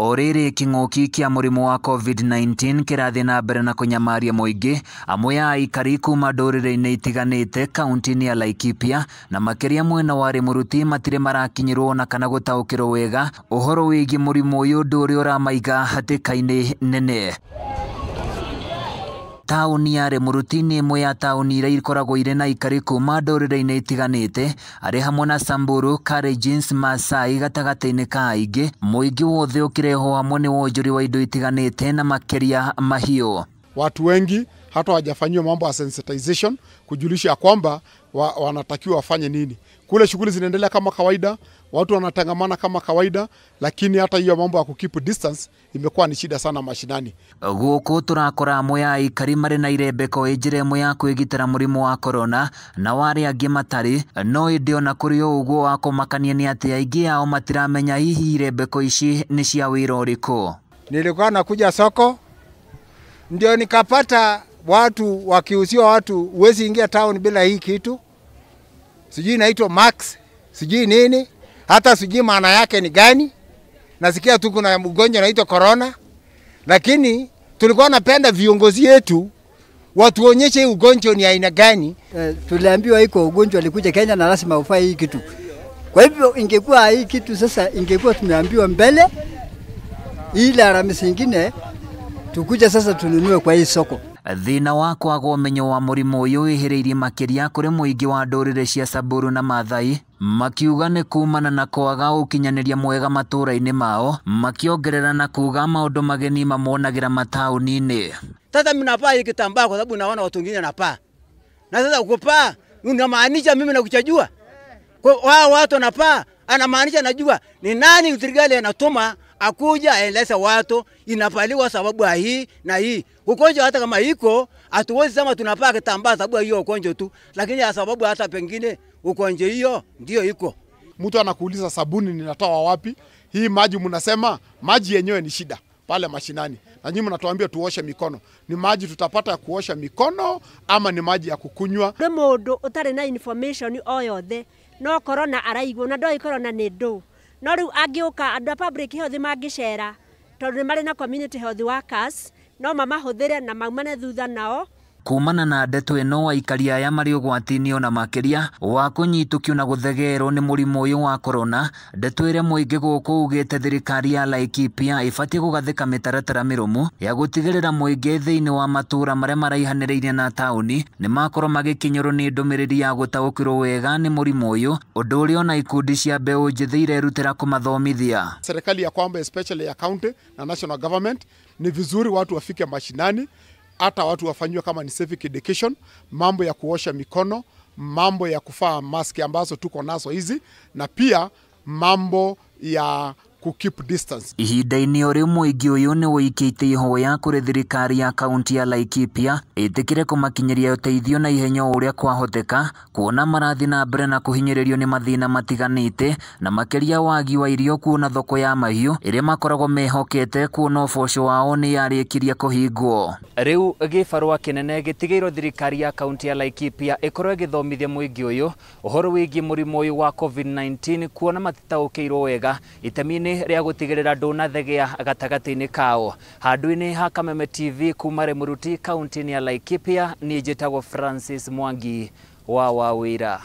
O rĩrĩ kĩng'ũki kĩa mũrimũ wa COVID-19 kĩrathiĩ na mbere na kũnyamaria mũingĩ, amwe a aikari kuma ndũrĩrĩ-inĩ itiganĩte kaunti-inĩ ya Laikipia na makĩria mwena wa Rĩmũruti matirĩ marakinyĩrwo na kana gũtaũkĩrwo wega ũhoro wĩgiĩ mũrimũ ũyũ, ũndũ ũrĩa ũramaiga hatĩka-inĩ nene. Taũni ya Rĩmũruti nĩ ĩmwe ya taũni iria ikoragwo irĩ na aikari kuma ndũrĩrĩ-inĩ itiganĩte, arĩ hamwe na Samburu, Kalenjins, Maasai gatagatĩ-inĩ ka aingĩ, mũingĩ wothe ũkĩrehwo hamwe nĩ wonjoria wa indo itiganĩte na makĩria mahiũ. Watu wengi hata hawajafanyiwa mambo ya sensitization kujulisha kwamba wanatakiwa wafanye nini. Kule shughuli zinaendelea kama kawaida, watu wanatangamana kama kawaida, lakini hata hiyo mambo ya kukeep distance imekuwa ni shida sana mashinani. Gũkũ tũrakora amwe a aikari marĩ na irembeko ĩ njĩra ĩmwe ya kwĩgitĩra mũrimũ wa corona na arĩa angĩ matarĩ, no ĩndĩ ona kũrĩ o ũguo wa kũmakania nĩ atĩ aingĩ ao matiramenya hihi irembeko ici nĩ cia wĩra ũrĩkũ. Nilikuwa nakuja soko ndio nikapata watu wakiuziwa, watu huwezi ingia town bila hii kitu, sijui inaitwa max, sijui nini, hata sijui maana yake ni gani. Nasikia tu kuna ugonjwa unaitwa corona, lakini tulikuwa napenda viongozi yetu watuonyeshe ugonjwa ni aina gani. Tuliambiwa iko ugonjwa alikuja Kenya na lazima ufae hii kitu. Kwa hivyo ingekuwa hii kitu sasa, ingekuwa tumeambiwa mbele, ile Alhamisi nyingine tukuja sasa tununue kwa hii soko. Thĩna wa kwaga ũmenyo wa mũrimũ ũyũ wĩhĩrĩirie makĩria kũrĩ mũingĩ wa ndũrĩrĩ cia Samburu na Maathai, makiuga nĩ kumana na kwaga ũkinyanĩria mwega matũũra-inĩ mao, makĩongerera na kuga maũndũ mageni mamonagĩra mataũni-inĩ. Sasa mimi napaa hii kitambaa kwa sababu naona watu wengine wanapaa. Na sasa ukupaa unamaanisha mimi nakuchajua. Kwa wao watu wanapaa, anamaanisha najua ni nani serikali anatuma akuja aeleze watu inapaliwa sababu ya hii na hii. Ugonjwa hata kama iko, hatuwezi sema tunapaa kitambaa sababu ya hiyo ugonjwa tu, lakini ya sababu hata pengine ugonjwa hiyo ndio iko. Mtu anakuuliza sabuni ninatoa wapi? Hii maji mnasema maji yenyewe ni shida pale mashinani. Na nyinyi mnatuambia tuoshe mikono. Ni maji tutapata ya kuosha mikono ama ni maji ya kukunywa? Kũrĩ mũndũ ũtarĩ na information o yothe, no corona araigua na ndoĩ corona nĩ ndũ. No rĩu angĩũka andũ a public health mangĩcera, tondũ nĩ marĩ na community health workers, no mamahũthĩre na maumane thutha nao. Kumana na ndeto ĩno, aikari aya marĩ ũgwati-inĩ ona makĩria wa kũnyitũkio na gũthegerwo nĩ mũrimũ ũyũ wa corona. Ndeto ĩrĩa mũingĩ gũkũ ugĩte thirikari ya Laikipia ĩbatiĩ gũgathĩka mĩtaratara mĩrũmu ya gũtigĩrĩra mũingĩ thĩinĩ wa matũũra marĩa maraihanĩrĩirie na taũni nĩ makorwo magĩkinyĩrwo nĩ ndũmĩrĩri ya gũtaũkĩrwo wega nĩ mũrimũ ũyũ, ũndũ ũrĩa ona ikundi cia mbeũ njĩthĩ irerutĩra kũmathomithia. Serikali ya kwamba especially ya county na national government, ni vizuri watu wafike mashinani, hata watu wafanyiwe kama ni civic education, mambo ya kuosha mikono, mambo ya kuvaa maski ambazo tuko nazo hizi, na pia mambo ya ku keep distance. Ihinda-inĩ o rĩu mũingĩ ũyũ nĩ ũikĩtie ihoya kũrĩ thirikari ya kaunti ya Laikipia ĩtĩkĩre kũmakinyĩria ũteithio na ihenya o ũrĩa kwahoteka, kuona marathiĩ na mbere na kũhinyĩrĩrio nĩ mathĩna matiganĩte na makĩria wagi wa irio, kuona thoko ya mahiũ ĩrĩa makoragwo mehokete kuona ũboco wao nĩ yarĩkirie kũhingwo. Rĩu gĩbarũa kĩnene gĩtigĩirwo thirikari ya kaunti ya Laikipia ĩkorwo ĩgĩthomithia mũingĩ ũyũ ũhoro wĩgiĩ mũrimũ ũyũ wa COVID-19, kuona matitaũkĩirwo wega itemi-inĩ rĩa gũtigĩrĩra ndũnathegea gatagatĩ-inĩ kao. Handũ-inĩ ha Kameme TV kuma Rĩmũruti kaunti-inĩ ya Laikipia, niĩ njĩtagwo Francis Mwangi wa Wawĩra.